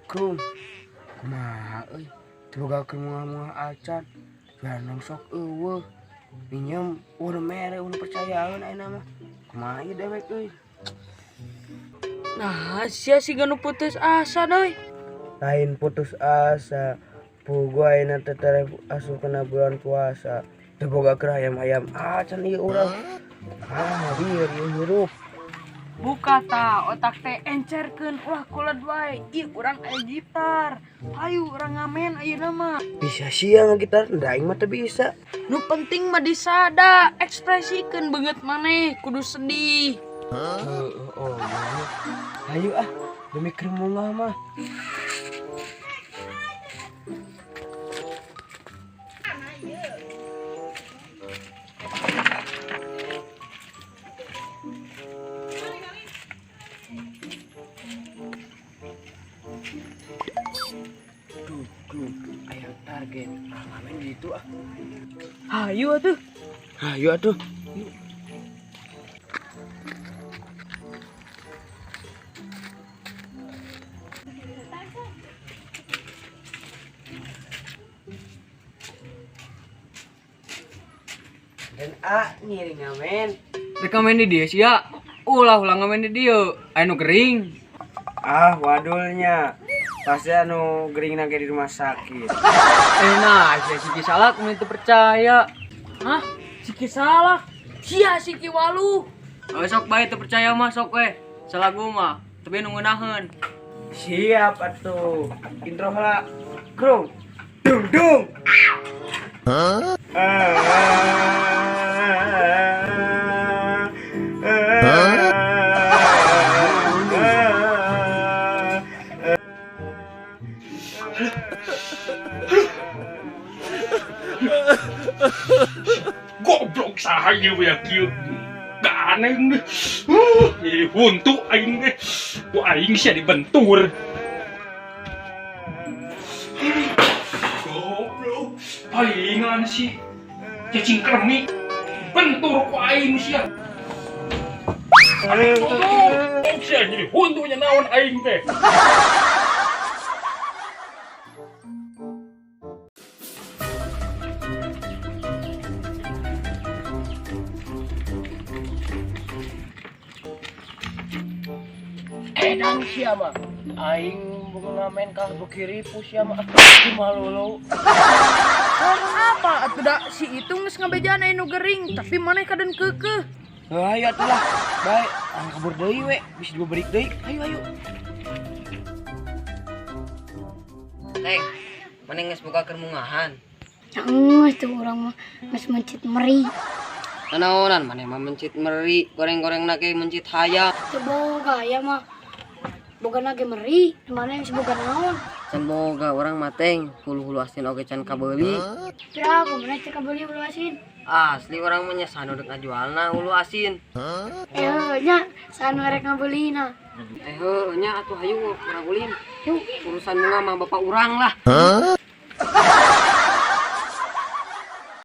Krum. Kumaha euy? Teu boga keur moal acan. Jualan sok eueuh. Minjem udah mere udah percayaeun ayeuna mah. Kumaha ieu dewek euy? Nah, sia siga nu putus asa deui. Lain putus asa. Pugu ayeuna teh tereh asup kana bulan puasa. Teu boga keur hayam-hayam acan ieu urang. Ah, bieu ieu hirup. Buka ta otak teh encerkeun ulah kulad wae. Ih, urang aya gitar. Hayu urang ngamen ayeuna mah. Bisa sia ngagitar, da aing mah teu bisa. Nu penting mah disada, ekspresikeun beungeut maneh kudu sedih. Heeh, oh. Hayu ah, demi keur mungah mah. Duh, duh, aya target. Ah, ngamen gitu ah. Hayu atuh. Hayu atuh. Dan A ngiring ngamen. Rek ngamen di dieu sia. Ulah ulah ngamen di dieu. Aya nu gering. Ah, wadulnya. Pasti anu gering nage di rumah sakit. Nah, sia siki salak mun teu percaya. Hah? Siki salah. Sia siki walu. Oh, sok bae teu percaya mah sok we. Salagu mah, tapi nu ngeunaheun. Siap atuh. Intro heula. Krung. Dung dung. Hah? Goblok saha ieu we kieu. Gak aneh deh. Jadi huntu aing deh. Ku aing sia dibentur. Goblok. Palingan sih. Cacing kremi. Bentur ku aing sia. Goblok sia jadi huntunya naon aing teh. Edan sia mah. Aing bukan ngamen ka beuki ripuh sia mah. Kumaha lulu. Apa atuh da si itu geus ngabejaan aya nu gering, tapi maneh kaden keukeuh. Ayo atuh lah. Bae, ah kabur deui we, bisa diberi deui. Ayo ayo. Teng, maneh geus boga keur mungahan. Geus tuh urang mah geus mencit meri. Nanaonan maneh mah mencit meri, goreng-goreng ge mencit hayam. Teu boga ya mah. Boga ge meri, mana yang boga naon? Can boga urang mah teng, hulu-hulu asin oge can kabeuli. Kira aku mana teu kabeuli hulu asin. Asli urang mah nya sanu deuk ngajualna hulu asin. Eh nya sanu rek ngabeulina. Eh heuh nya atuh hayu urang ulin. Yuk. Urusan bunga mah bapak urang lah.